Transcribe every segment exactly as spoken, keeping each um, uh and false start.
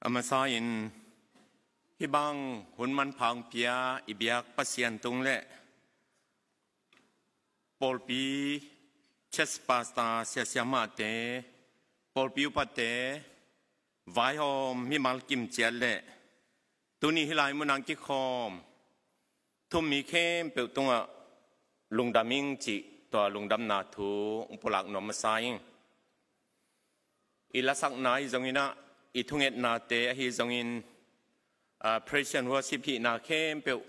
A masa in hih bang hun manpha hong pia i biak Pasian tung le pawlpi church pastor, sia siamahte, pawlpi upate, vaihawm mimal kim ciat le tuni hih lai munah kikhawm thu-um mi khempeuh tungah lungdam ing cih tua lungdamna thu hong pulak nuam masa ing. I lasakna hi zongin ah, i thungetnate ahi zongin, ah, praise and worship hihna khempeuh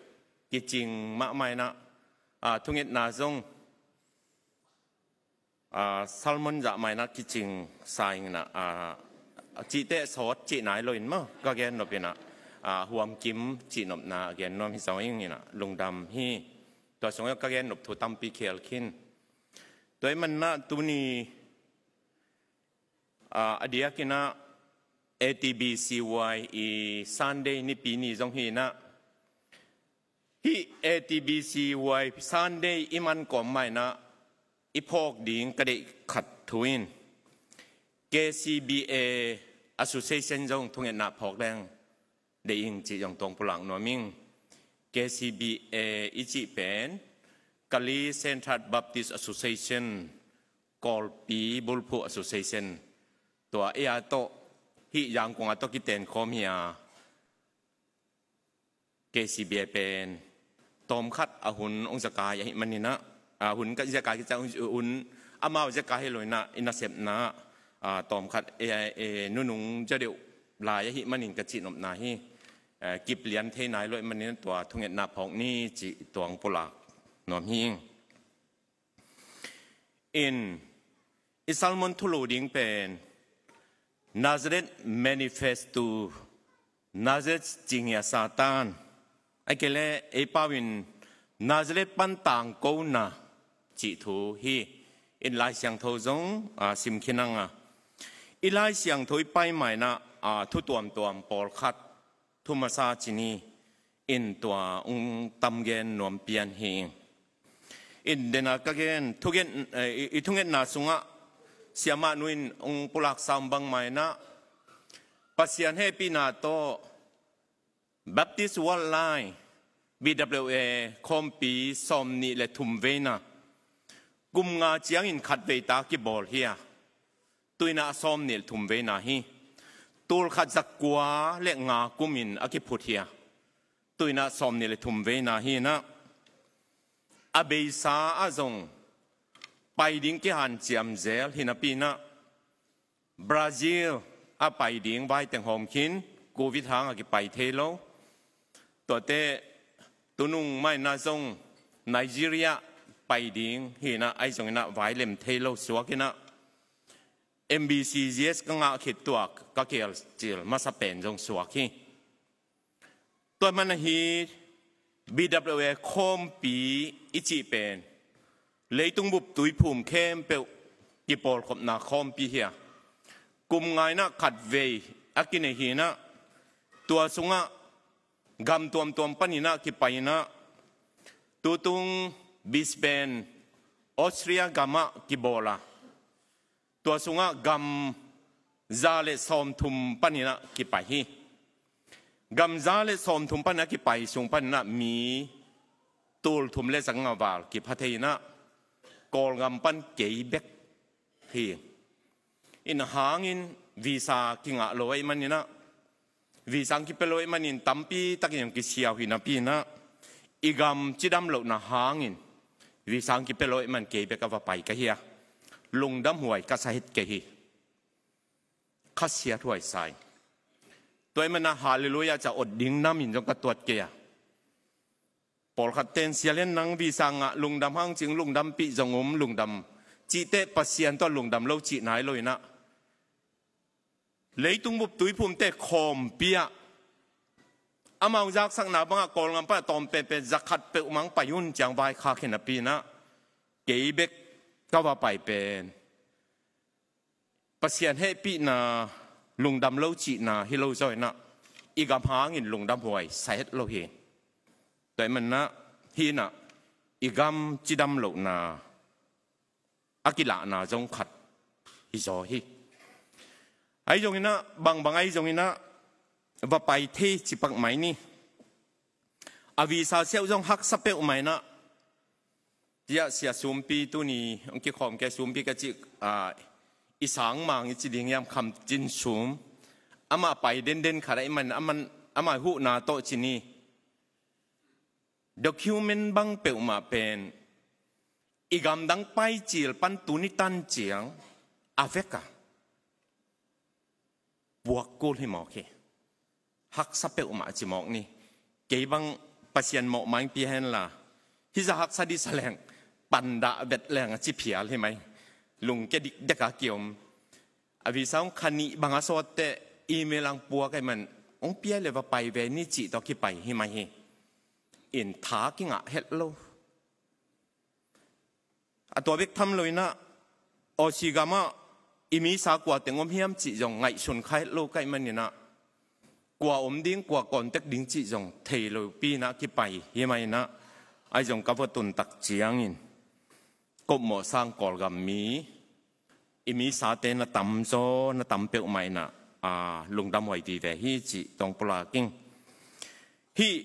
kicing mahmah in ah, ah, thungetna zong, ah, sermon zah mah in ah kicing sa ing in ah, ah, cihte sawt cihna hi lo in maw, ka gen nop in ah, ah, huamkim cihnopna gen nuam hi zong ing in ah, lungdam hi. Tua sungah ka gen nop thu tampi khel khin. Tua ahih manin ah tuni, ah, a diakin ah A T B C Y i Sunday nipi ni zong hi in ah, hih A T B C Y Sunday i man kawm mah in ah i phawk ding ka deih khat thu in, K C B A Association zong thungetna phawk leng deih ing cih zong tua hong pulak nuam ing. K C B A i cih pen Kali Central Baptist Association, Kawlpi Bulphuh Association, tua ei a tawh, hih Yangon a tawh kitenkhawm hi a, K C B A pen tawmkhat a hun hong zekai ahih manin ah, a hun ka zekai kicang hun amau zekai hi lo in ah, i nasepna ah, tawmkhat, eh, eh, nunung zaw deuh lai ahih manin ka cihnopna hi. Eh, kip lian thei nai lo ahih manin ah tua thungetna phawk ni cih tua hong pulak nuam hi ing. In, i sermon thulu ding pen Nazareth Manifesto, Nazareth cing hi a Satan, ahih kei leh ei pau in Nazareth pan tangkona cih thu hi. In, Lai Siangtho zong, ah, sim khin ang a, i Lai Siangtho i pai mah in ah, ah, thu tuamtuam pawlkhat thu masa ci ni. In, tua hong tam gen nuam pian hi ing. In, den a ka gen, thugen, eh, i, i thungetna sungah siamah nu in hong pulak sam bang mah in ah, Pasian hehpihna tawh Baptist Worldwide, B W A, khawmpi sawmnih le thum veina kum nga ciangin khat vei ta kibawl hi a, tu in ah a sawmnih le thum veina hi. Tul khat za kua le nga kumin a kiphut hi a, tu in ah sawmnih le thum veina hi in ah, a beisa ah zong pai ding kihanciam zel hi napi in ah, Brazil ah pai ding vai teng hawm khin, Covid hang a kipai thei lo. Tuate tunung mah in ah zong Nigeria pai ding hi in ah, ahi zongin ah vai lem thei lo suak in ah, M B C G S ka ngah khit tua ka kial cil masa pen zong suak hi. Tua ahih manin ah hih B W A khawmpi i cih pen leitung bup tuiphum khempeuh kipawlkhopna khawmpi hi a, kum nga in ah khat vei a kinei hi in ah, tua sungah gam tuamtuam panin ah kipai in ah, tutung Brisbane, Australia gam ah kibawl a, tua sungah gam za le sawmthum panin ah kipai hi. Gam za le sawmthum panin ah kipai sung panin ah mi tul thum le za nga val kipha thei in ah, Kawlgam pan kei bek hi. In, a hangin visa kingah lo ahih manin ah, visa hong kipia lo ahih manin tampi takin hong kisiau hi napi in ah, i gam cidam lohna hangin visa hong kipia lo ahih man kei bek a va pai ka hi a, lungdam huai ka sa het kei hi. Khasiat huai sa ing. Tua ahih manin ah Hallelujah ci a ot ding nam in zong ka tuat kei a, pawlkhat ten, "Sia Lian, nang visa ngah, lungdam hang," ci ing, lungdampih zong om, lungdam cihte Pasian tawh lungdam lo cihna hi lo in ah, leitung bup tuiphumte khawmpi ah amau zaksakna bangah Kawlgam pan a tawm penpen za khat peuhmah hong pai un ci a hong vaikhak hi napi in ah, kei bek ka va pai pen Pasian hehpihna, lungdam lo cihna hi lo zaw in ah, i gam hangin lungdam huai sa het lo hi. Tua ahih manin ah hih in ah i gam cidam lohna a kilahna zong khat hi zaw hi. Ahi zongin ah, bangbang ahi zongin ah, va pai thei ci pak mai ni. A visa siau zong haksa peuhmah inah, tia sia sumpi tuni hong kikhawm kei sumpi ka cih, ah, i sang mang i ci ding hiam, kham cin sum. Amah pai denden khat ahih man, amah huhna tawh ci ni. Document bang peuhmah pen i gamdang pai cil pan tuni tan ciang a vek a puak kul hi mawk hi. Haksa peuhmah ci mawk ni. Kei bang Pasian mawh mai pia henla, hi za haksa dih sa leng, pandah vet leng a ci phial hi mai. Lungke dikdek a kiom. A visa hong kha nih bang a sawt teh email ang puak ahih man, hong pia le va pai ve ni cih tawh kipai hi mai hi. In tha kingah het lo. A tua bek tham lo inah, Aussie gamah i misa kua teng om hiam cih zong ngaihsun kha het lo ka hih man inah, kua om ding, kua contact ding cih zong thei lo pi inah kipai hi mai inah, ahi zong ka va tun tak ciangin, kopmawh sang Kawlgam mi, i misate na tamzaw, na tam peuhmah inah, a, lungdam huai vive hi cih tawh pulak ing. Hih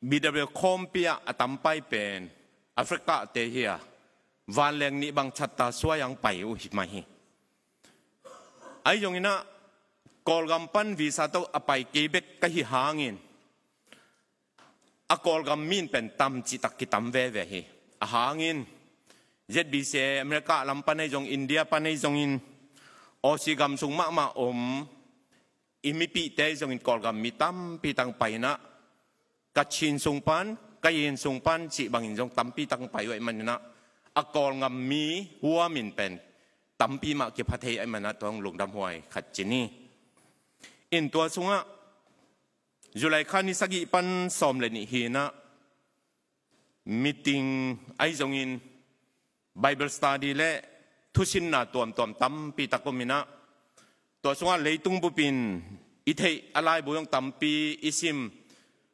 B W khawmpi ah a tampai pen Africa te hi a, vanleng nih bang chatta suai ang pai uh hi mai hi. Ahi zong inah, Kawlgam pan visa tawh a pai kei bek ka hi hangin, a Kawlgam mi in pen tam cihtak kitam veve hi. A hangin Z B C A America lam pan ahi zong, India pan ahi zongin, Aussie gam sung mahmah om i mipihte ahi zongin Kawlgam mi tampi tang pai inah, Kachin sung pan, Kayin sung pan cih bangin zong tampi tang pai uh ahih man inah, a Kawlgam mi huamin pen tampi mah kipha thei ahih man inah, tua hong lungdam huai khat ci ni. In tua sungah July kha ni sagih pan sawm le nih hi inah, meeting ahi zongin, Bible study le thusinna tuamtuam tampi tak om inah, tua sungah leitung bupin i theih a laibu zong tampi i sim.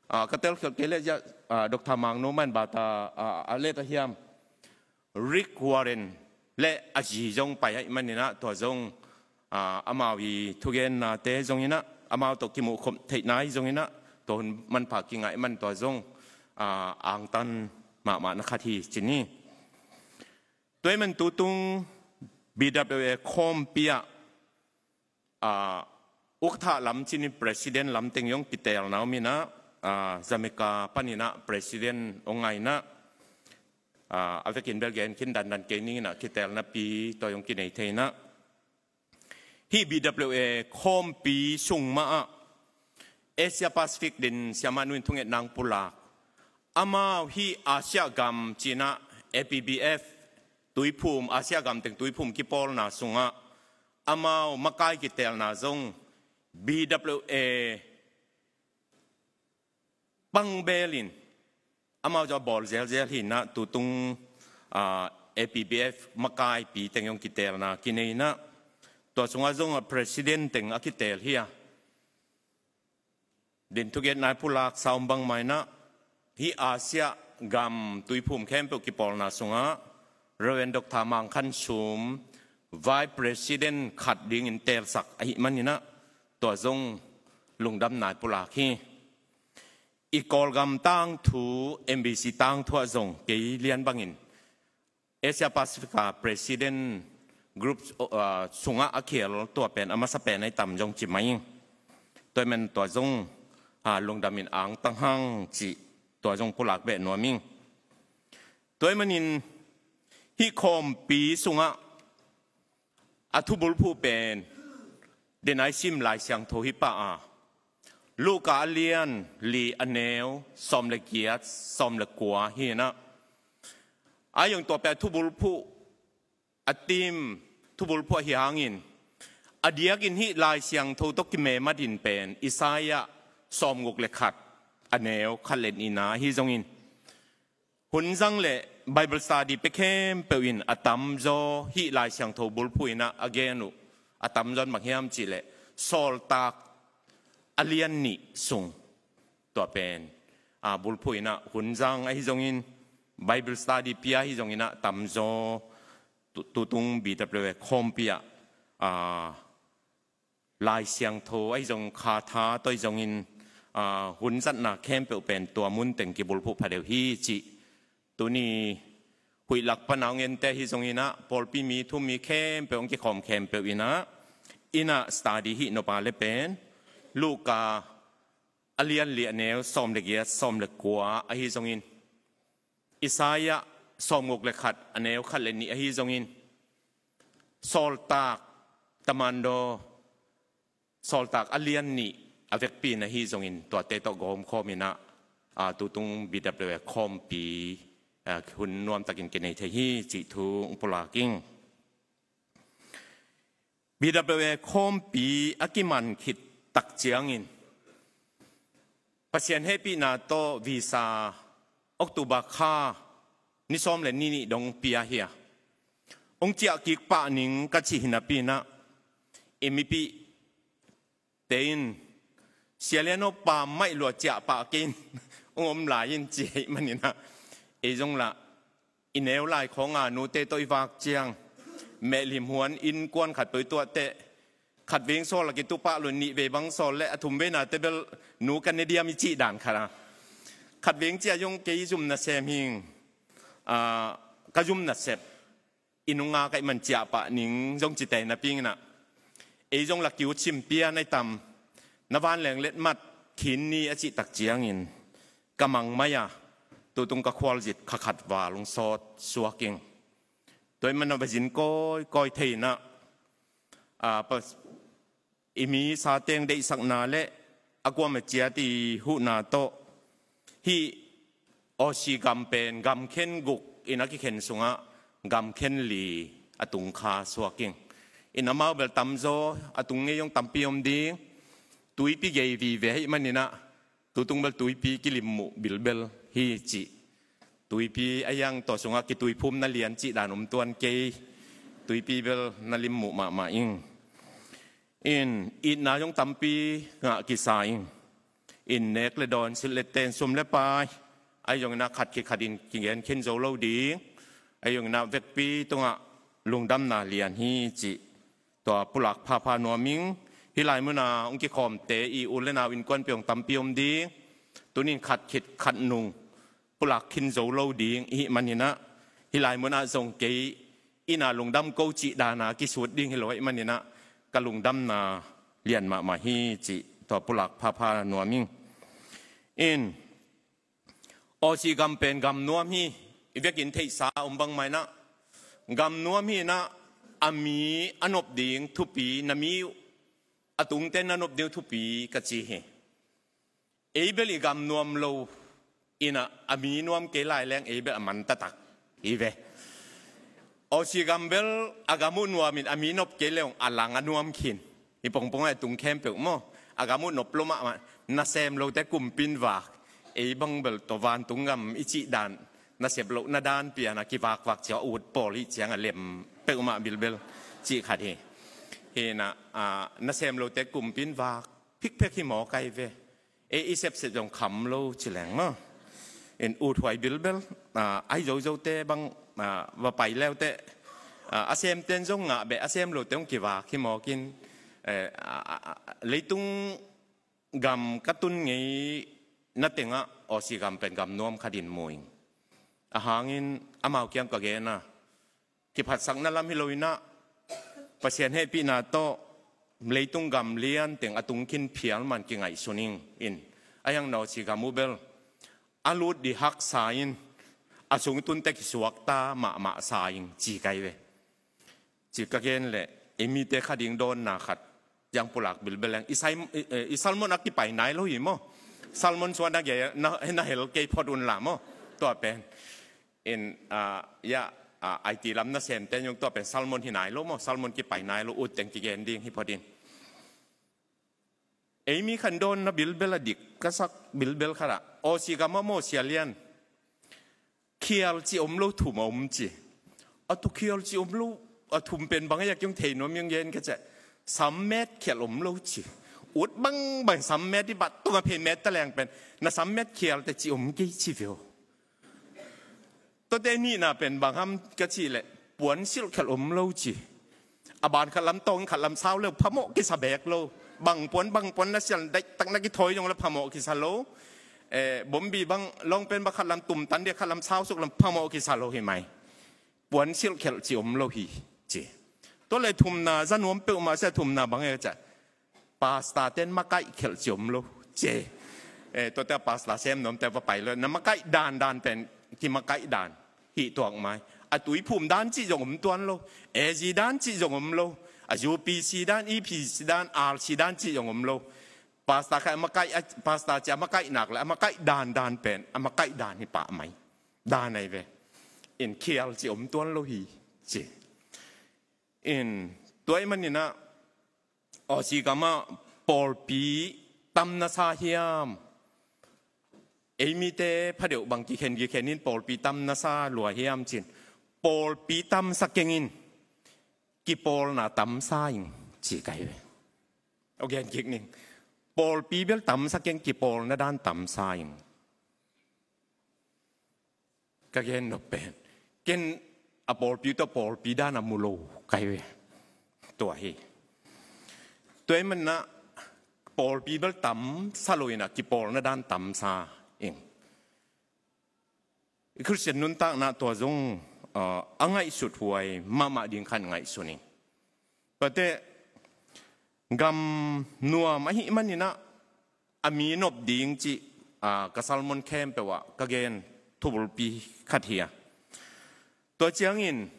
Ah, ka telkhialh kei le zia, ah, Doctor Mang Nu Man Bata, ah, a let a hiam, Rick Warren le a zi zong pai ahih man inah, tua zong, ah, amau i thugennate zong inah, amau tawh kimuh khop theihna ahi zong inah, tua hun manpha kingah ahih man tua zong, ah, angtan mahmah na khat hi ci ni. Tua ahih man tutung B W A khawmpi ah, ah, ukthah lam ci ni, president lam teng zong kitelna om inah, ah, Jamaica pan inah president hong ngai inah, ah, a vekin bel gen khin dandan kei ning inah, kitelnapi tua zong kinei thei inah. Hih B W A khawmpi sung mah ah Asia Pacific din siamah nu in thungetna ang pulak. Amau hih Asia gam ci inah, A P B F tuiphum, Asia gam teng tuiphum kipawlna sungah amau makai kitelna zong B W A pang belin, amau zong a bawl zelzel hi inah, tutung, ah, A P B F makaipi teng zong kitelna kinei inah, tua sungah zong a president teng a kitel hi a, din thugetna i pulaksa om bangmah inah, hih Asia gam tuiphum khempeuh kipawlna sungah Reverend Doctor Mang Khan Sum, Vice President khat dingin telsak ahih man inah, tua zong lungdamna i pulak hi. I Kawlgam tangthu, M B C tangthu ah zong kei lian bangin Asia Pacific a President Group, uh, sungah a khel tua pen a masa pen ahi tam zong ci mai ing. Tua ahih man tua zong, ah, lungdamin angtang hang cih tua zong pulak beh nuam ing. Tua ahih manin hih khawmpi sungah a thubulphuh pen, den a i sim Lai Siangtho hi pah a, Luka a lian li a neu sawm le giat, sawm le kua hi inah, a zong tua pen a thubulphuh, a theme thubulphuh ahi hangin, a diakin hih Lai Siangtho tawh kimema din pen Isaiah sawmguk le khat, a neu khat le nihna ahi zongin, hun zang le Bible study pia khempeuh in a tamzaw hih Lai Siangtho bulphuh inah a gen uh, a tamzaw in bang hiam cih leh Sawltak a lian nih sung, tua pen, ah, bulphuh inah hun zang ahi zongin, Bible study pia ahi zongin ah tamzaw tu-, tutung B W A khawmpi ah, ah, Lai Siangtho ahi zong kha tha tawh ahi zongin, aa, hun zatna khempeuh pen tua mun teng kibulphuh phadeuh hi cih tuni huih lak pan a hong ente ahi zongin ah, pawlpi mi thu mi khempeuh hong kikhawm khempeuh in ah, in ah study hih nop a le pen Luka a lian li a neu sawm le giat, sawm le kua ahi zongin, Isaiah sawmguk le khat a neu khat le nih ahi zongin, Sawltak, Tamando Sawltak a lian nih a vekpi in ahi zongin, tuate tawh gawmkhawm in ah, aa, tutung B W A khawmpi, aa, hun nuamtakin kinei thei hi cih thu hong pulak ing. B W A khawmpi a kiman khit tak ciangin Pasian hehpihna tawh visa October kha ni sawm le ni nih dong pia hi a, hong ciah kik pah ning ka cih hi napi in ah, i mipihte in, Sia Lian aw, pammaih lua, ciah pah kei in, hong om lai in, ci hi manin ah, ei zong lah i neu lai khawng a nute tawh i vak ciang, mehlim huan innkuan khat peuh i tuah teh, khat vei hong sawl a kitupa lo in, nih vei bang sawl leh a thum veina teh bel nu ka ne diam i cih dan khat a, khat vei hong ciah zong kei zum nasem hi ing, aa, ka zum nasep, i nunga ka hih man ciah pah ning zong ci tei napi in ah, ei zong lah ki-ut sim pian ahi tam, na vanleng letmat khin ni a cih tak ciangin ka mang mai a, tutung ka khualzin kha khat val hong sawt suak ing. Tua ahih man ah va zin kawikawi thei in ah, aa, pas-, i misa teng deihsakna le a kuamah ciat i huhna tawh hih Aussie gam pen gam khen guk in a kikhen sungah gam khen li a tung kha suak ing. In amau bel tamzaw a tung ngei zong tampi om ding, tuipi gei vive ahih manin ah, tutung bel tuipi kilimmuh bilbel hi cih. Tuipi a hiang, tua sungah kituiphumna lian cih dan om tuan kei, tuipi bel na limmuh mahmah ing. In itna zong tampi ngah kisa ing. In nek le dawn, silh le ten, sum le pai, ahi zongin ah khat khit khat in kigen khin zo lo ding, ahi zongin ah vekpi tungah lungdamna lian hi cih tua pulak phapha nuam ing. Hih lai mun a hong kikhawmte i u le nau innkuanpih hong tampi om ding. Tuni in khat khit khat nung pulak khin zo lo ding i hih manin ah, hih lai mun ah zong kei in ah lungdam ko cih dan a kisut ding hi lo ahih manin ah, ka lungdamna lian mahmah hi cih tua pulak phapha nuam ing. In Aussie gam pen gam nuam hi. I vekin theihsa om bang mah in ah, gam nuam hi in ah, a mi a nop ding thupi, na mi uh a tungte na nop ding thupi ka ci hi. Ei bel i gam nuam lo in ah, a mi nuam kei lai leng ei bel a man taktak hi ve. Aussie gam bel a gam uh nuam in a mi nop kei leng a lang a nuam khin. Hih pongpong a tung khempeuh maw, a gam uh nop lo mahmah, nasem lote kumpi in vak. Ei bang bel tua vantung gam i cih dan, nasep lohna dan pian a kivakvak ciang a ut pawl hi ciang a lem peuhmah bilbel cih khat hi. Hi in ah, aa, nasem lote kumpi in vak phikphek hi maw kai ve. Ei i sepsep zong kham lo ci leng maw. In uthuai bilbel, aa, ahi zozote bang, aa, va pai leute, aa, a semten zong ngah beh, a sem lote hong kivak hi mawk in, eh, aa, aa, aa, leitung gam ka tun ngeina tengah Aussie gam pen gam nuam khat in mu ing. A hangin amau kiang ka gen a, kiphatsakna lam hi lo in ah, Pasian hehpihna tawh leitung gam lian teng a tung khin phial man kingaihsun ing. In a hiang, na Aussie gam uh bel a lut ding haksa in, a sung tun teh kisuakta mahmah sa ing ci kai ve. Ci ka gen leh, i mite kha ding dawnna khat, ciang pulak bilbel leng, i sai-, i, i, i salmon a kipai nai lo hi maw. Salmon sung ah na ge-, na, na hel kei phot un la maw. Tua pen in, ah, ya, ah, I T lam nasemte zong tua pen salmon hi nai lo maw, salmon kipai nai lo, ut teng kigen ding hi phot in. Ei mi khan dawnna bilbel a dik ka sak bilbel khat ah, Aussie gam ah maw, Sia Lian, khial cih om lo thum a om ci. A tu khial cih om lo, a thum pen bang a yak yong thei nuam yong gen ka ceh. Sammet khial om lo ci. Ut bangbang sammet i bat tung a phen met ta leng pen, na sammet khial teh cih om kei ci ve aw. Tuate nihna pen bang ham ka cih leh, puansilh khial om lo ci. A ban khat lam tawng, khat lam sau le uh phamawh kisa beek lo. Bang puan, bang puan na sial daihtak na kithawi zong le phamawh kisa lo. Eh, bombi bang, lawngpen bang khat lam tumtan dia, khat lam sau suk lam phamawh kisa lo hi mai. Puan silh khelh ci om lo hi, ci. Tua le thumna, za nuam peuhmah sia thumna bang e ka ci a, pastor ten makaih khelh ci om lo, ci. Eh, tuate a pastor sem nuamte va pai lo, na makaih dandan pen kimakaih dan hi tuak mai. A tuiphum dan cih zong om tuan lo, A Z dan cih zong om lo, a U P C dan, E P C dan, R C dan cih zong om lo. Pastor khat a makaih, a pastor ci a makaih nak le a makaih dandan pen a makaih dan hi pah mai. Dan ai ve. In khial ci om tuan lo hi, ci. In, tua ahih manin ah, Aussie gam ah pawlpi tam na sa hiam? Ei mite phadeuh bang kikhen kikhen in pawlpi tam na sa lua hiam ci-in, pawlpi tam sa keng in, kipawlna tam sa ing, ci ka hi ve. Aw, gen kik ning. Pawlpi bel tam sa keng, kipawlna dan tam sa ing. Ka gen nop pen, ken a pawlpi tawh pawlpi dan a mu lo ka hi ve. Tua hi. Tua ahih manin ah pawlpi bel tam sa lo in ah, kipawlna dan tam sa ing. Khristian nuntakna tua zong, ah, a ngaihsut huai mahmah ding khat ngaihsun ing. Tuate gam nuam ahih manin ah, a mi nop ding cih, ah, ka sermon khempeuh ah ka gen thubulpi khat hi a. Tua ciangin,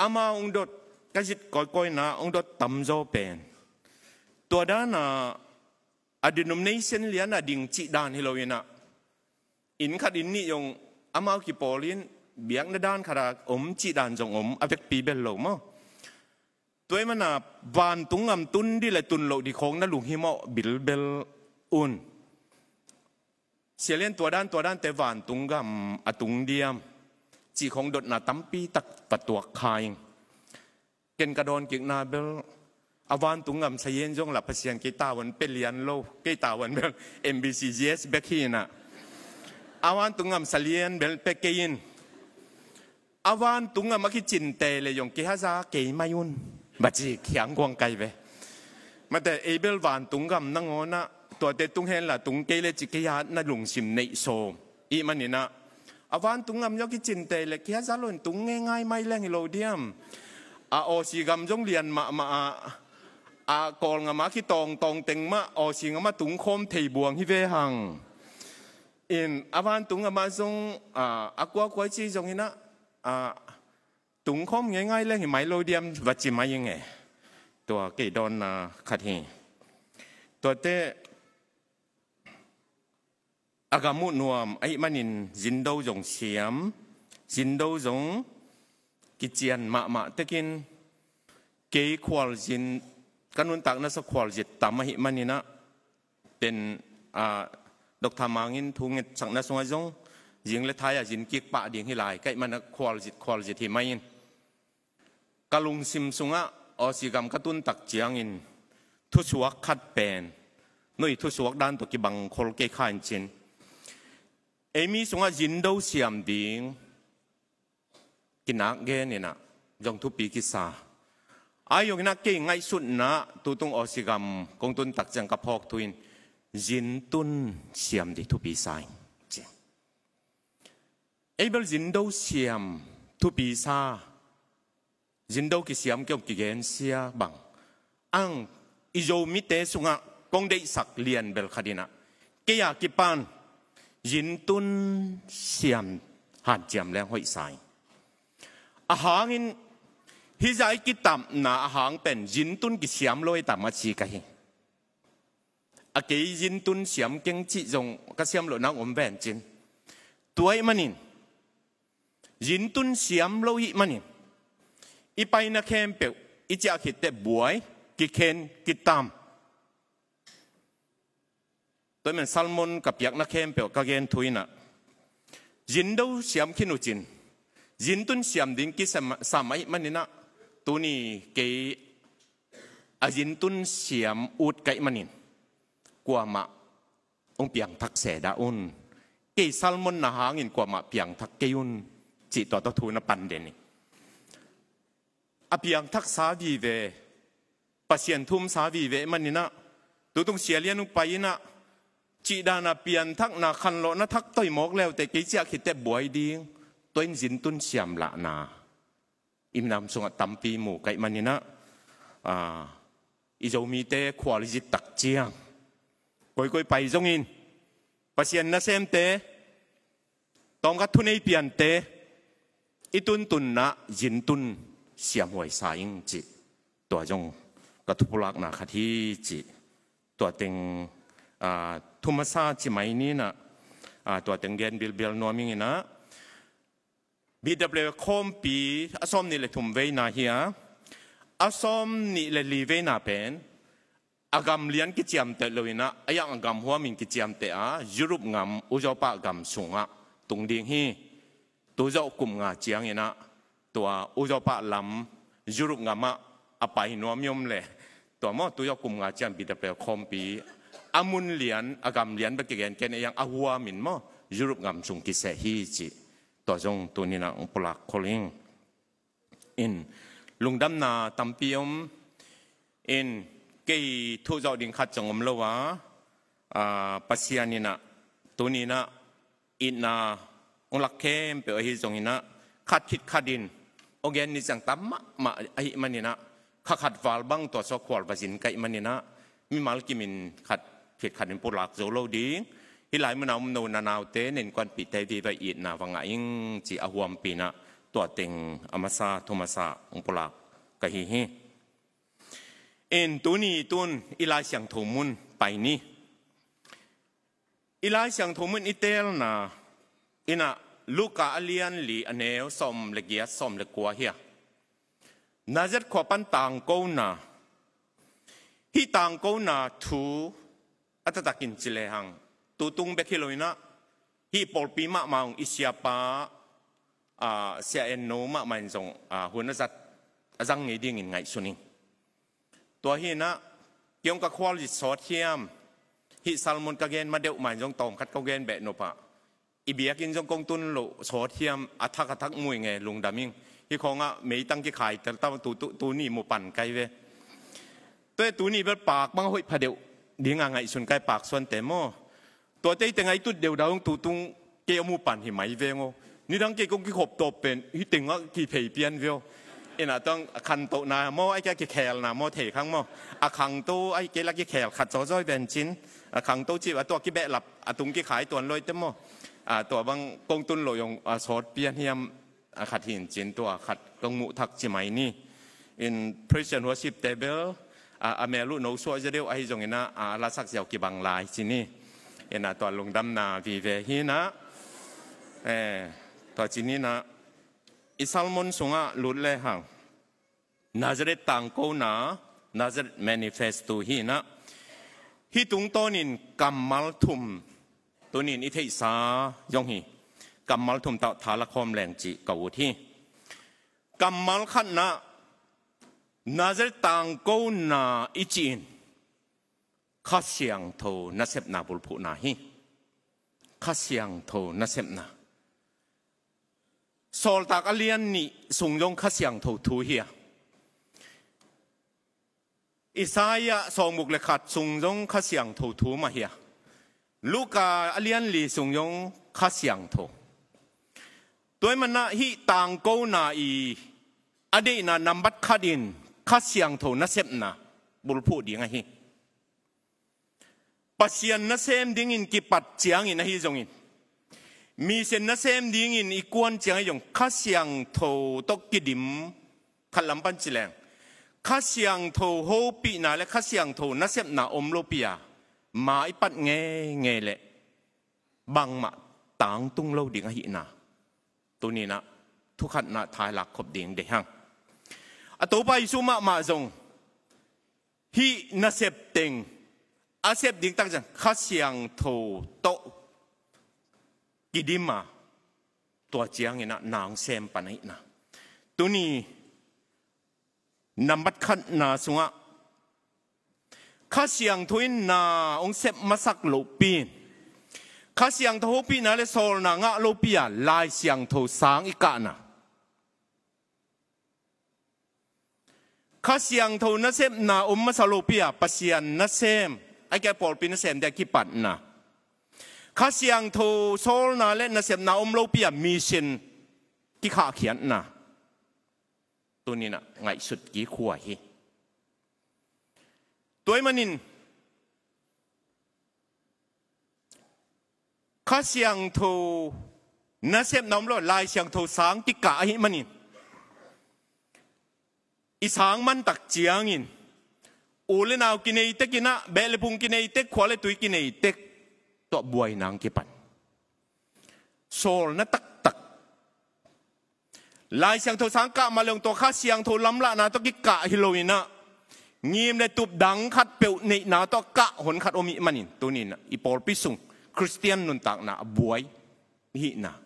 amau hong dot, ka zit kawikawina hong dot tamzaw pen, tua dan a, a denomination lian a ding cih dan hi lo in ah, inn khat inn nih zong amau kipawl in, biakna dan khat a om cih dan zong om, a vekpi bel lo maw. Tua ahih manin ah vantung gam tun dih le tun loh dih khawng na lunghimawh bilbel un. Sia Lian, tua dan, tua dante vantung gam a tung diam, cih khawng dotna tampi tak va tuak kha ing. Ken ka dawn kikna bel, a vantung gam sayen zong lah Pasian kei tavuan pia lian lo, kei tavuan bel M B C G S bek hi in ah, a vantung gam salian bel pia kei in. A vantung gam a kicin tei le zong kei haza kei mai un, va ci khiang guang kai ve. Mate, ei bel vantung gam nangawn ah, tuate tung hen la tung kei le ci kei a na lungsim neih sawm. Ahih manin ah, a vantung gam zong kicin tei le kei haza lo in tung ngeingai mai leng hi lo diam. A Aussie gam zong lian mahmah ah, a Kawl gam a kitawngtawng teng mah Aussie gam a tung khawm thei buang hi ve hang. In, a vantung gam ah zong, ah, a kuakua ci zong in ah, ah, tung khawm ngeingai leng hi mai lo diam, va ci mai ing e. Tua kei dawnna khat hi. Tuate a gam uh nuam ahih manin zindo zong siam, zindo zong kician mahmah tekin, kei khualzin, ka nuntakna sa khualzin tam ahih manin ah, pen, ah, Doctor Mang in thu ngetsakna sungah zong, zing le thai a zin kik pah ding hi lai, ka hih manin ah khualzin, khualzin hi mai in. Ka lungsim sungah Aussie gam ka tun tak ciangin, thusuak khat pen, nui thusuak dan tawh kibang khol kei kha in cin, ei mi sungah zindo siam ding kinak gen in ah zong thupi kisa. Ahi zongin ah kei ngaihsutna, tutung Aussie gam kong tun tak ciang ka phawk thu in, zintun siam dih thupi sa ing, ci. Ei bel zindo siam thupi sa, zindo kisiam kei hong kigensia bang, ang i Zomite sungah kong deihsak lian bel khat in ah, kei a kipan zintun siam hanciam leng hoih sa ing. A hangin, hih zah i kitamna a hang pen zintun kisiam lo i tam a ci ka hi. A kei zintun siam keng cih zong ka siam loh nang om ven cin. Tua ahih manin, zintun siam lo ahih manin, i paina khempeuh i ciah khit teh buai, kikhen, kitam. Tua ahih manin sermon ka piakna khempeuh ka gen thu in ah, zindo siam khin uh cin, zintun siam ding kisam, sam ahih manin ah, tuni kei a zintun siam ut ka hih manin, kuamah hong piangthak se dah un. Kei sermon na hangin kuamah piangthak kei un, cih tua tawh thu na pan den hi. a piangthaksa vive, Pasian thumsa vive maninah, tutung sialian uh pai inah, cihdanah pianthakna khanlawhna thak toimawk leute kei ciah khiteh buai ding, tua in zintun siamlahna i minam sungah tampi mu kaih maninah, i Zomite khual i zittak ciang koikoi pai zongin Pasian nasemte, tawmkhat thunei piante i tuntunna zintun siamhuai sa ing cih, tua zong ka thupulakna khat hi cih. Tua teng thu masa ci mai ninah, tua teng gen bilbial nuam inginah, B W F khawmpi a sawm nih le thum veina hi a, a sawm nih le li veina pen a gam lian kiciamteh lo inah, a yang a gam huamin kiciamteh a, Europe ngam Uzawpa gam sungah tung ding hi. Tuzawh kum nga cianginah tua Uzawpa lam Europe ngamah a pai nuam i om le, tua maw, tuzawh kum nga ciang B W F khawmpi a mun lian, a gam lian bek kigen ken, a yang a huamin maw, Europe ngam sung kiseh hi cih. Tua zong tuninah hong pulak khol ing. In, lungdamna tampi om in, kei thu zawh ding khat zong om lo a, Pasian inah tuninah itna hong lak khempeuh ahi zonginah, khat khit khatin hong gen ni ciang tam mahmah ahi maninah, kha khat val bang tua sua khual va zin kaih maninah, mimal kimin khat khit khatin pulak zo lo ding. Hih lai munah om no na naute, na innkuanpihte vive itna va ngah ing ci a huampinah, tua teng a masa thu masa hong pulak ka hi hi. In, tuni tun i Lai Siangtho mun pai ni. I Lai Siangtho mun i teelna inah Luka a lian li a neu sawm le giat, sawm le kua hi a, Nazareth khua pan tangkona. Hih tangkona thu a taktakin ci lehang, tutung bek hi lo inah, hih pawlpi mahmah ung i siapa, sia enno mahmah in zong hun a zat, a zang ngei dingin ngaihsun ing. Tua hi inah, kei hong ka khualzin sawt hiam, hih sermon ka gen ma deuh mah in zong tawmkhat ka gen beh nopah, i biakinn zong kong tun loh sawt hiam, a thak a thak mui nge, lungdam ing. Hih khawngah meitang kikhai tel ta, tu, tu, tuni mu pan kai ve. Tua tuni bel pak bang hoih pha deuh dinga ngaihsun kai, pak suante maw. Tua tei tengah i tut deuh dau tutung kei a mu pan hi mai veng aw. Nidang kei kong kikhop tawp pen hih tengah kiphei pian ve aw. Inah tuang a khantohna maw, ai kei a kikhelna maw, thei khang maw. A khangto ai kei la kikhel khat zawzawi ven cin. A khangto cih a tua kibehlap a tung kikhai tuan loite maw. Tua bang kong tun loh zong a sawt pian hiam, a khat hin cin, tua khat kong muh thak ci mai ni. In, praise and worship te bel a mel uh no suah zia deuh ahi zonginah, a lasak ziau kibang lai ci ni. Inah tua lungdamna vive hi inah, tua ci ni inah, i sermon sungah lut lehang, Nazareth tangkona, Nazareth manifesto hi inah, hih tungtawnin kammal thum tunin i theihsa zong hi. Kammal thum tawh tha la khawm leng cih ka ut hi. Kammal khatna, Nazareth tangkona i cih in Kha Siangtho nasepna bulphuhna hi. Kha Siangtho nasepna. Sawltak a lian nih sung zong Kha Siangtho thu hi a, Isaiah sawmguk le khat sung zong Kha Siangtho thu mah hi a, Luka a lian li sung zong Kha Siangtho. Tua ahih manah hih tangkona i a deihna nambat khatin Kha Siangtho nasepna bulphuh ding ahi. Pasian nasem dingin kipat ciangin ahi zongin, misen nasem dingin i kuan ciang ahi zong, Kha Siangtho tawh kidim, khat lam pan ci leng, Kha Siangtho hopihna le Kha Siangtho nasepna om lopi a, ma i pat ngeingei leh bangmah tangtung lo ding ahihna tuninah thukhatna thailak khop ding deih hang. A Topa Jesu mahmah zong hih nasep teng a sep ding tak ciang Kha Siangtho tawh kidim a, tua cianginah na hong sem pan ahihna. Tuni nambat khatna sungah Kha Siangtho in na hong sep masak lohpi in, Kha Siangtho hopihna le sawlna ngah lopi a Lai Siangtho sang i kahna. Kha Siangtho nasepna om masa lopi a Pasian nasem, a kei pawlpi nasem te a kipatna, Kha Siangtho sawlna le nasepna om lopi a mission kikhahkhiatna tuninah ngaihsut kik huai hi. Tua ahih manin Kha Siangtho nasepna om lo, Lai Siangtho sang kikah ahih manin i sang mantak ciangin u le nau kineitek inah, beh le phung kineitek, khua le tui kineitek, tua buaina hong kipan. Sawlna taktak. Lai Siangtho sang kah mah le hong tua Kha Siangtho lamlahna tawh kikah hi lo inah, ngim le tup dang khat peuh neihna tawh kah hon khat om ih manin tuninah i pawlpi sung Khristian nuntakna a buai hihna.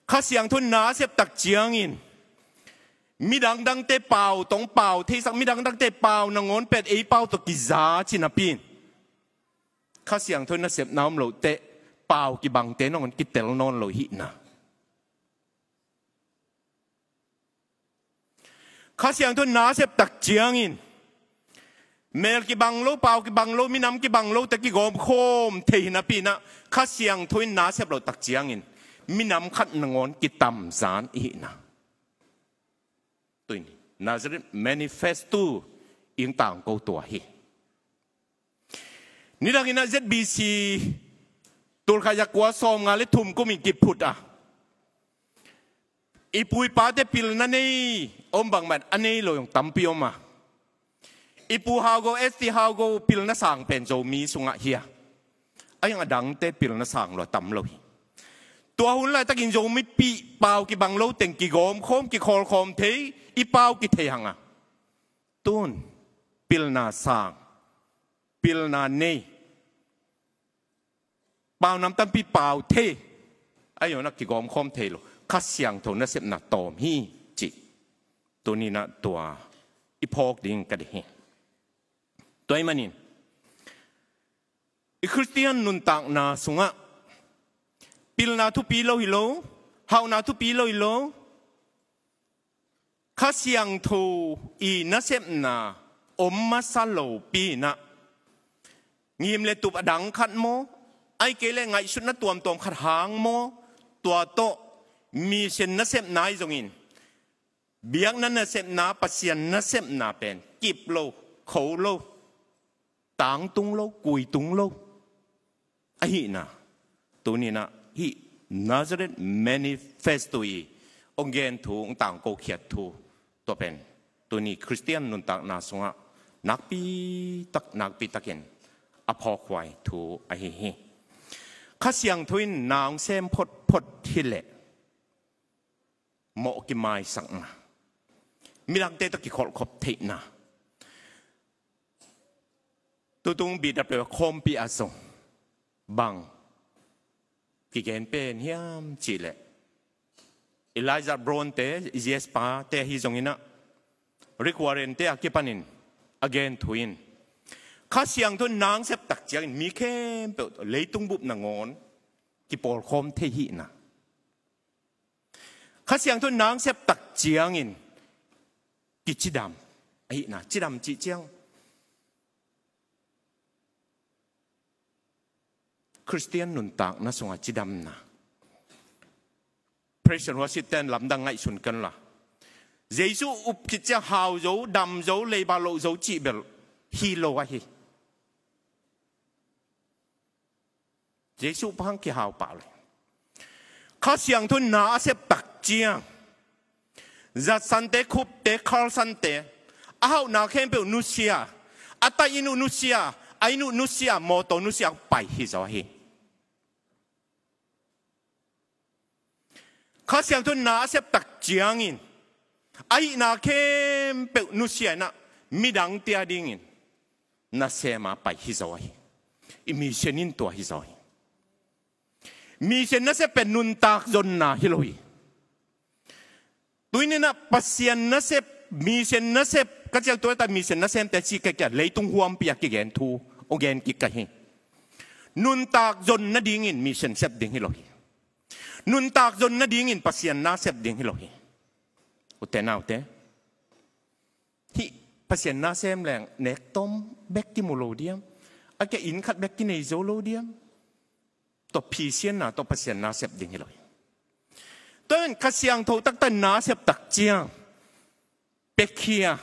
Kha Siangtho nasep tak ciangin midang dangte pau tawh pau theisak, midang dangte pau nangawn pen ei pau tawh kiza ci napi in, Kha Siangtho nasepna om loh teh pau kibangte nangawn kitel nawn lo hihna. Kha Siangtho nasep tak ciangin mel kibang lo, pau kibang lo, minam kibang lo te kigawmkhawm thei hi napi inah, Kha Siangtho in nasep loh tak ciangin minam khat nangawn kitamzan i hihna. Tuin Nazareth Manifesto i hong tangko tua hi. Nidang inah Z B C tulkhat zakua sawmnga le thum kumin kiphut a, i pu i pate pilna nei om bangmah a nei lo zong tampi om a, i Pu Hau Go, S T Hau Go pilna sang pen Zomi sungah hi a, a hiang a dangte pilna sang lo a tam lo hi. Tua hun laitakin Zomipih pau kibang lo teng kigawmkhawm kikhawlkhawm thei, i pau kithei hang a, tun pilna sang, pilna nei, pau nam tampi pau thei, a hiang a kigawmkhawm thei lo, Kha Siangtho nasepna tawm hi cih tuninah tua i phawk ding ka deih hi. Tua ahih manin i Khristian nuntakna sungah pilna thupi lo hi lo, hauhna thupi lo hi lo, Kha Siangtho i nasepna om masa lopi inah ngim le tup a dang khat maw, ahih kei leh ngaihsutna tuamtuam khat hang maw, tua tawh mission nasepna ahi zongin biakna nasepna, Pasian nasepna pen kip lo, kho lo, tangtung lo, kuitung lo ahihna tuninah hih Nazareth Manifesto i hong gen thu, hong tangko khiat thu tua pen tuni Khristian nuntakna sungah nakpi tak, nakpi takin a phawkhuai thu ahi hi. Kha Siangtho in na hong sem photphot hileh mawh kimaisakna, midangte tawh kikholhkhop theihna, tutung B W khawmpi ah zong bang kigen pen hiam cihleh, Elijah Brown te, J S pa te ahi zonginah, Rick Warren te a kipanin a gen thu in, Kha Siangtho nasep tak ciangin mi khempeuh leitung bup nangawn kipawlkhawm thei hihna. Kha Siangtho nasep tak ciangin kicidam ahihna, cidam cih ciang Khristian nuntakna sungah cidamna. Praise and worship ten lamdang ngaihsun kan la. Jesu up khit ciang hau zo, dam zo, leiba loh zo cih bel hi lo ahi. Jesu pang kihau pah lo. Kha Siangtho na a sep tak ciang, zatsante, khupte, khalsante, a hauhna khempeuh nusia, a taih in uh nusia, a inn uh nusia, mawtaw nusia, pai hi zaw hi. Kha Siangtho na a sep tak ciangin a hihna khempeuh nusia inah midangte a dingin nasem a pai hi zaw hi. I mission in tua hi zaw hi. Mission nasep pen nuntak zonna hi lo hi. Tuininah Pasian nasep, mission nasep ka ciang tua ta mission nasemte ci ka kia leitung huampi a kigen thu hong gen kik ka hi. Nuntak zon nadingin mission sep ding hi lo hi. Nuntak zon nadingin Pasian nasep ding hi lo hi. Ute naute, Hih Pasian nasem leng nek tawm bek kimu lo diam? A kia inn khat bek kinei zo lo diam? Tua phisianna tawh Pasian nasep ding hi lo hi. Tua in Kha Siangtho taktak nasep tak ciang, pekhia,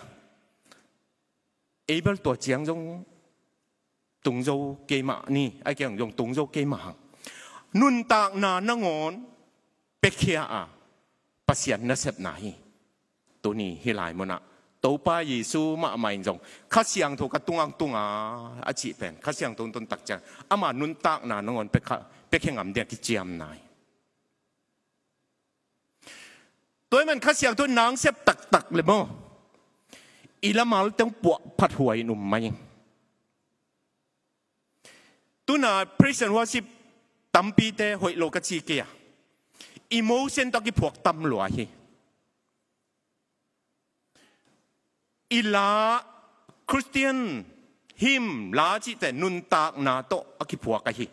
ei bel tua ciang zong tung zo keimah ni, a kiang zong tung zo keimah hang. Nuntakna nangawn pekhia a Pasian nasepna hi. Tuni hih lai munah Topa Jesu mahmah in zong Kha Siangtho ka tungah hong tung a, a cih pen Kha Siangtho hong tun tak ciang ama nuntakna nangawn pekha, pekhia ngam ding a kiciamna hi. Tua ahih man Kha Siangtho nasep taktak le maw, i lamalte hong puahphat huai in um mai ing. Tuna praise and worship tampite hoih lo ka ci kei a, emotion tawh a kiphuak tam lua hi. I la, Christian hymn la cihte nuntakna tawh a kiphuak ahi.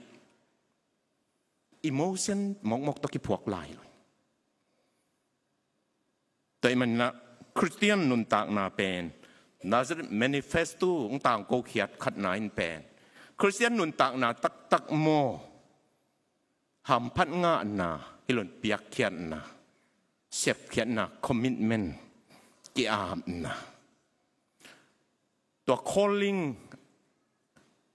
Emotion mawkmawk tawh kiphuak lai lo. Tua ahih manin ah Christian nuntakna pen Nazareth Manifesto hong tangkokhiat khatna in pen Christian nuntakna taktak maw, hamphat ngahna, hi lo in piakkhiatna, sepkhiatna, commitment, ki-apna. Tua calling,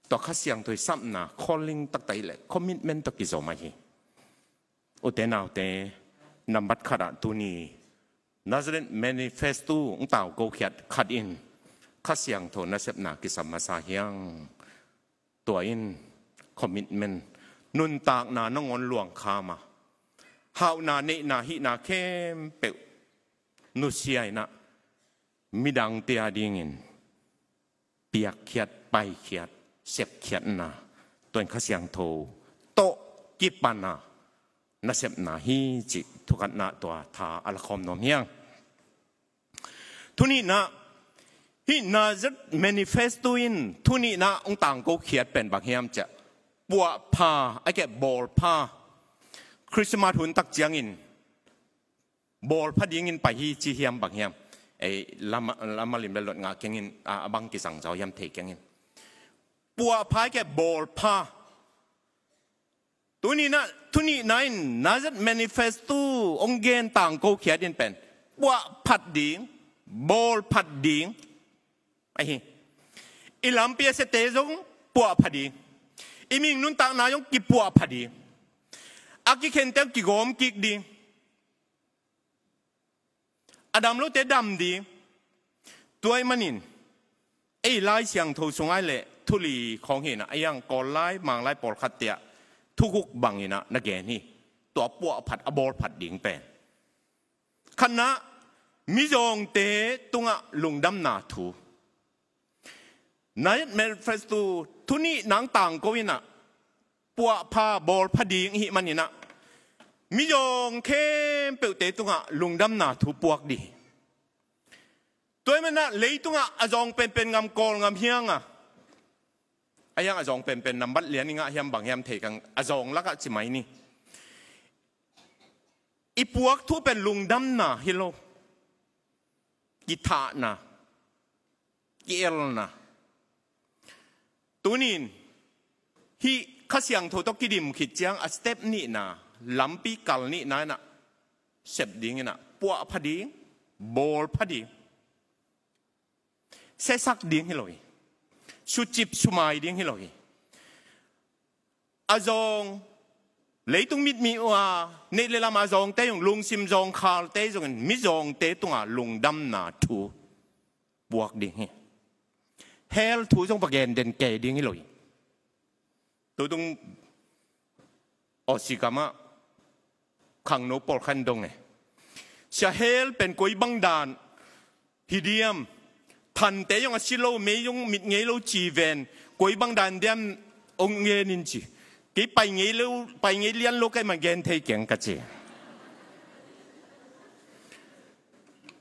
tua Kha Siangtho i sapna, calling taktak hi leh commitment tawh kizom ahi. Ute naute, nambat khat ah tuni Nazareth Manifesto hong tangkokhiat khat in Kha Siangtho nasepna kisam masa hi hang. Tua in commitment, nuntakna nangawn luangkham a, hauhna, neihna, hihna khempeuh nusia in ah, midangte a dingin piakkhiat, paikhiat, sepkhiatna, tua in Kha Siangtho tawh kipan a nasepna hi cih thukhatna tua tha a lakhawm nuam hi hang. Thu nihna, hih Nazareth Manifesto in thu nihna hong tangkokhiat pen bang hiam ciah, puahpha, a kia bawlpha. Christmas hun tak ciangin bawlpha dingin pai hi ci hiam bang hiam? Ei, lama, lama lim le lot ngah keng in, a, a bang kisang zaw hiam thei keng in. Puahpha, a kia bawlpha. Tuni in ah, thu nihna in Nazareth Manifesto hong gen tangkokhiat in pen puahphat ding, bawlphat ding ahi. I lampi a siate zong puahpha ding. I mihing nuntakna zong kipuahpha ding. A kikhente zong kigawm kik ding. A dam lote dam ding. Tua ahih manin ei Lai Siangtho sung ah leh thu li khawng hi in ah, a iang Kawl lai, Mang lai pawlkhatte ah thu guk bangin ah na gen hi. Tua puahphat, a bawlphat ding pen. Khatna, mizawngte tungah lungdamna thu. Nazareth Manifesto thu nihna hong tangko in ah, puahpha, bawlpha ding i hih manin ah, mizawng khempeuhte tungah lungdamna thu puak ding hi. Tua ahih manin ah leitungah a zawng penpen ngam, Kawlgam hi hang a, a iang a zawng penpen nambat lian i ngah hiam bang hiam thei keng, a zawng lakah ci mai ni. I puak thu pen lungdamna hi lo, kithahna, ki-elna. Tuni in hih Kha Siangtho tawh kidim khit ciang a step nihna, lampi kal nihna in ah, sep ding in ah, puahpha ding, bawlpha ding, sesak ding hi lo hi. Sucip sumai ding hi lo hi. A zawng, leitung mitmi uh a neih le lam a zawngte zong, lungsim zawngkhalte zongin mizawngte tungah lungdamna thu puak ding hi. Hell thu zong va gen den kei ding hi lo hi. Tutung Aussie gamah khangno pawlkhat in dong e, sia, hell pen koi bang dan hi diam? Thante zong a si lo, mei zong mit ngei lo ci ven, koi bang dan diam, hong gen in ci. Kei pai ngei lo, pai ngei lian lo ka hih man gen thei keng ka ci.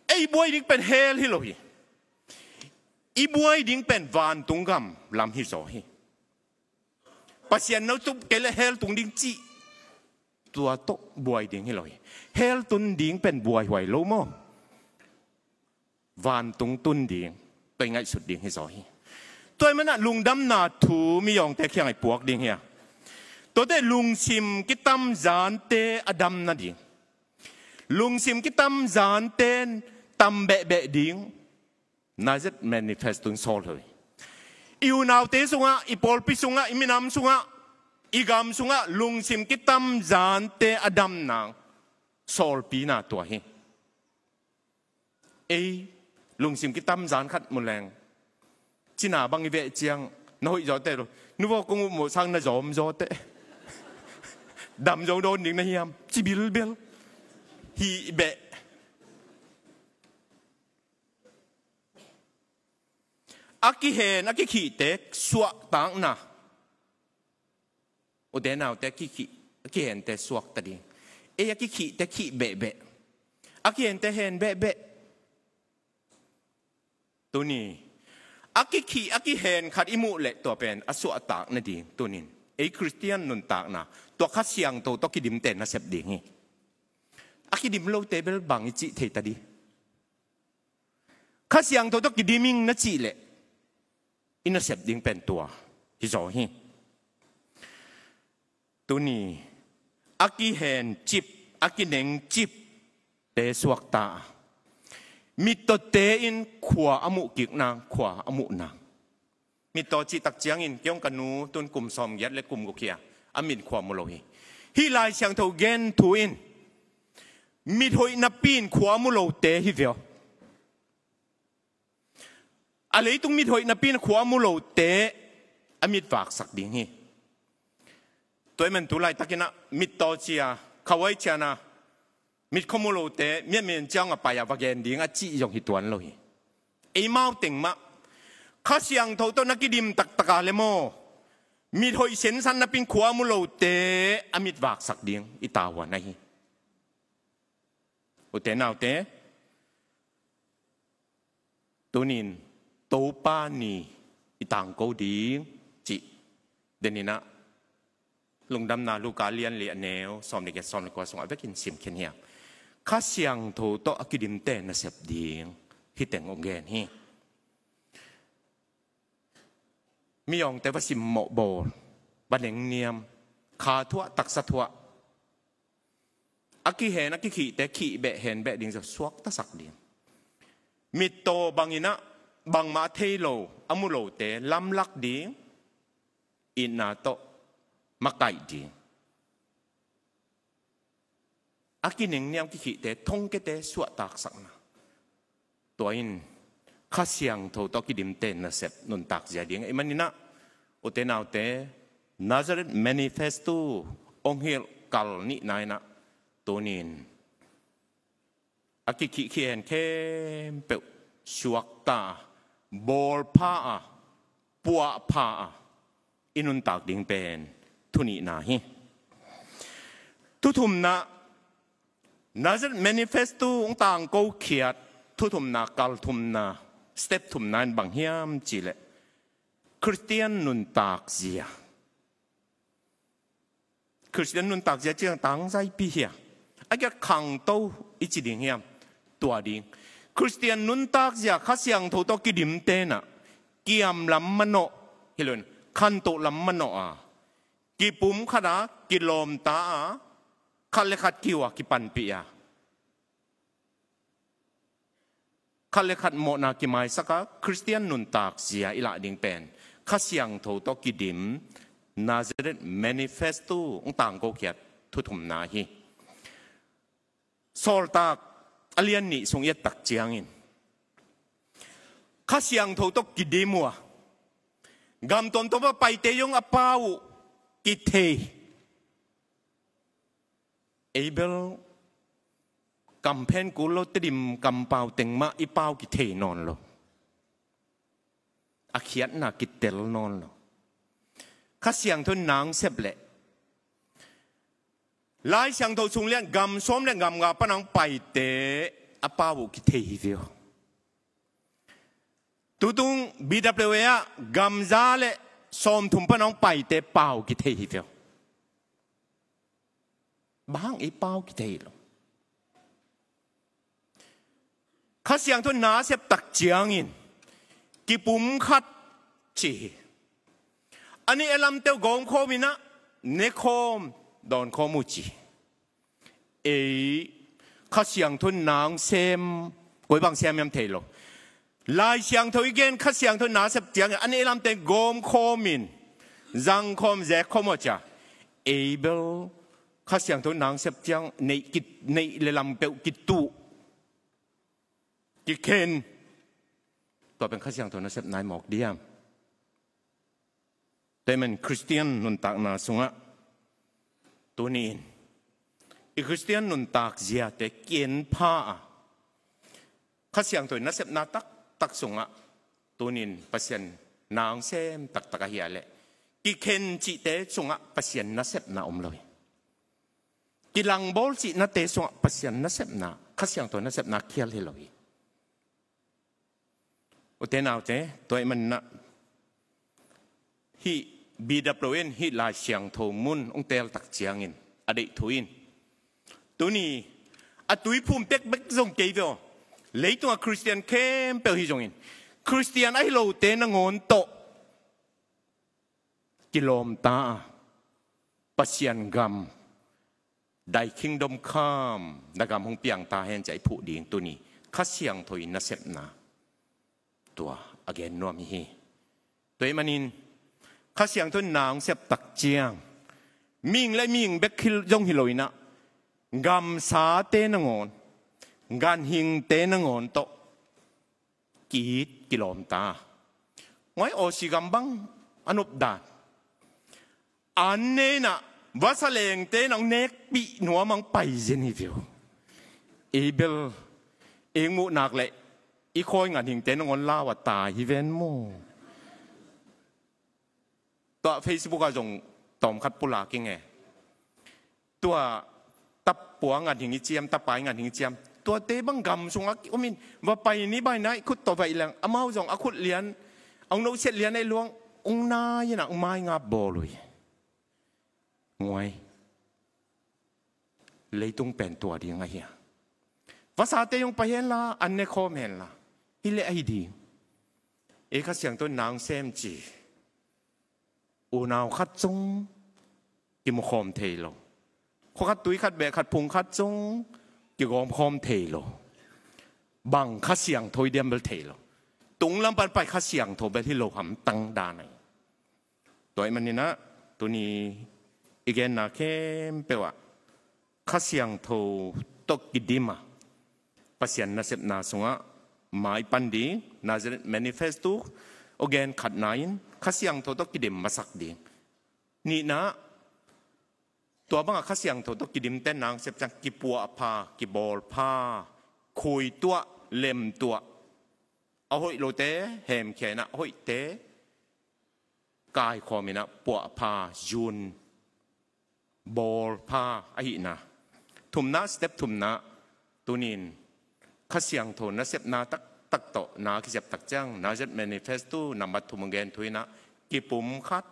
Ei buai ding pen hell hi lo hi. I buai ding pen vantung gam lam hi zaw hi. Pasian no tup kei le hell tung ding cih, tua tawh buai ding hi lo hi. Hell tun ding pen buaihuai lo maw? vantung tun ding, tua i ngaihsut ding hi zaw hi. Tua ahih manin ah lungdamna thu mizawngte kiangah i puak ding hi a, tuate lungsim kitamzante a dam nading, lungsim kitamzante tam behbeh ding Nazareth Manifesto in sawl hi. I unaute sungah, i pawlpi sungah, i minam sungah, i gam sungah lungsim kitamzante a dam nang sawlpina tua hi. Ei, lungsim kitamzan khat mu leng, cina bang i veh ciang na hoih zawte lo, nu vaw kong upmawh sang na zawm zawte, dam zo dawn ding na hiam, ci bilbel hi beh. A kihen a kikhihte suahtakna. Ute naute, a kikhih, a kihente suakta ding. Ei, a kikhihte khih behbeh, a kihente hen behbeh. Tuni a kikhih a kihen khat i muh leh tua pen a suahtak nading tunin ei Khristian nuntakna tua Kha Siangtho tawh kidimte nasep ding hi. A kidim lote bel bang i cih thei ta ding. Kha Siangtho tawh kidim ing na cih leh i nasep ding pen tua hi zaw hi. Tuni a kihencip, a kinengcipte suakta a, mittawte in khua a muh kik nang, khua a muh nang. Mittaw cih tak ciangin kei hong ka nu tun kum sawmgiat le kum guk hi a, a mit khua mu lo hi. Hih Lai Siangtho gen thu in mit hoih napi in khua mu lote hi ve aw. A leitung mit hoih napi in khua mu lote a mit vaksak ding hi. Tua ahih man tu laitakin ah mittaw ci a, khahuai cian a, mit khua mu lote miatmiat ciang a pai a va gen ding a cih zong hi tuan lo hi. Eimau teng mah Kha Siangtho tawh na kidim taktak a le maw, mit hoih sensan napi in khua mu lote a mit vaksak ding i tavuan ahi. Ute naute, tunin Topa ni i tangko ding cih deninah Lungdamna Luka lian li a neu sawm le giat, sawm le kua sungah a vekin sim khin hiam? Kha Siangtho tawh a kidimte nasep ding hih teng hong gen hi. Miyawngte va simmawh bawl, va nengniam, kha thuah, taksa thuah, a kihen a kikhihte khih beh hen beh ding zia suaktasak ding. Mittaw banginah bangmah a thei lo, a mu lote lamlak ding, itna tawh makaih ding. A kinengniam kikhihte, thongkiate suahtaksakna. Tua in Kha Siangtho tawh kidimte nasep nuntak zia ding ahih maninah, ute naute, Nazareth Manifesto hong hilh kal nihna inah tunin a kikhih kihen khempeuh suakta a, bawlpha a, puahpha a i nuntak ding pen thu nihna hi. Thu thumna, Nazareth Manifesto hong tangko khiat thu thumna, kal thumna, step thumna in bang hiam cihleh Khristian nuntak zia. Khristian nuntak zia ciang tangzaipi hia, a kiat khangto i ci ding hiam? Tua ding. Khristian nuntak zia Kha Siangtho tawh kidimte nah kiam lam manawh, hi lo in khantoh lam manawh a, kipum khat a, kilawmta a, khat le khat kiu a, kipanpih a, khat le khat mawhna kimaisak a, Khristian nuntak zia i lah ding pen Kha Siangtho tawh kidim Nazareth Manifesto hong tangko khiat thu thumna hi. Sawltak a lian nih sung i et tak ciangin Kha Siangtho tawh kidim uh a, gam tuamtuam a paite zong a pau uh kithei. Ei bel kamphen kul lo, Tedim kampau teng mah i pau kithei nawn lo. A khiatna kitel nawn lo. Kha Siangtho in nang sep leh Lai Siangtho sung lian gam sawm le gam nga pan hong paite a pau uh kithei hi ve aw. Tutung B W A ah gam za le sawmthum pan hong paite pau kithei hi ve aw. Bang hang ei pau kithei lo? Kha Siangtho nasep tak ciangin kipumkhat ci hi. A ne a lamte uh gawmkhawm in ah, nekhawm, dawnkhawm uh ci hi. Ei Kha Siangtho na hong sem, koi bang sem hiam thei lo. Lai Siangtho i gen, Kha Siangtho nasep ciangin a ne a lamte gawmkhawm in, zangkhawm, zekkhawm uh a ci a. Ei bel Kha Siangtho na hong sep ciang neih, ki, neih le lam peuh kituh, kikhen. Tua pen Kha Siangtho nasepna hi mawk diam? Tua ahih manin Khristian nuntakna sungah tuni-in i Khristian nuntak ziate ki-en pha a, Kha Siangtho nasepna taktak sungah tuni-in Pasian na hong sem taktak ahi a leh, kikhen cihte sungah Pasian nasepna om lo hi. Kilangbawl cihnate sungah Pasian nasepna, Kha Siangtho nasepna khial hi lo hi. Ute naute, tua ahih manin ah hih bidap lo in, hih Lai Siangtho mun hong teel tak ciangin a deih thu in, tuni a tuiphum bekbek zong kei ve aw, leitungah Khristian khempeuh hi zongin, Khristian ahi lote nangawn tawh kilawmta a, Pasian gam, Thy kingdom come, na gam hong piang ta hen, ci-a i phuh ding tuni Kha Siangtho i nasepna, tua a gen nuam i hi. Tua ahih manin Kha Siangtho na hong sep tak ciang, mihing le mihing bek hi- zong hi lo in ah, gamsate nangawn, ganhingte nangawn tawh ki-it kilawmta. Ngai, Aussie gam bang a nop dan. An ne in ah, vasa lengte in ah hong nekpih nuam, hong pai zen hi ve aw. Ei bel, ei muh nak leh i khawi ganhingte nangawn lau a tai hi ven maw. Tua Facebook ah zong tawmkhat pulak ing e. Tua tapua ganhing i ciam, tapai ganhing i ciam, tuate bang gam sungah om in, va pai ni, bai na, i khut tawh va ih leng, amau zong a khut lian, a hong nohsiat lian a ih luang, hong nai in ah hong maingap bawl uh hi. Nguai. Leitung pen tua ding ahi a. Vasate hong pai hen la, an ne khawm hen la, hi leh ahi ding. Ei Kha Siangtho na hong sem ci, unau khat zong kimukhawm thei lo. Khua khat, tui khat, beh khat, phung khat zong kigawmkhawm thei lo. Bang Kha Siangtho i diam bel thei lo. Tunglam pan pai Kha Siangtho bel hi lo hamtang dan ahi. Tua ahih manin ah tuni i genna khempeuh ah Kha Siangtho tawh kidim a, Pasian nasepna sungah mai pan ding, Nazareth Manifesto, a gen khatna in Kha Siangtho tawh kidim masak ding. Nihna, tua bangah Kha Siangtho tawh kidimte na hong sep ciang kipuahpha, kibawlpha, khuituah, lemtuah, a hoih lote hemkhia in ah, a hoihte kaikhawm in ah, puahpha, zun, bawlpha ahihna. Thumna, step thumna, tuni-in Kha Siangtho nasepna taktak tawh na kisep tak ciang, Nazareth Manifesto nambat thum a gen thu in ah, kipumkhat,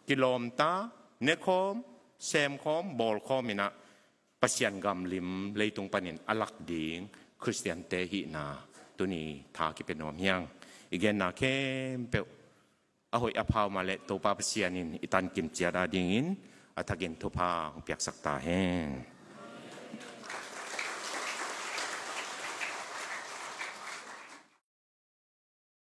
kilawmta, nekhawm, semkhawm, bawlkhawm in ah, Pasian gam lim leitung panin a lak ding Khristiante hihna tuni tha kipia nuam hi hang. I genna khempeuh a hoih a pha mah leh Topa Pasian in i tankim ciat a dingin a thakin thupha hong piaksak ta hen.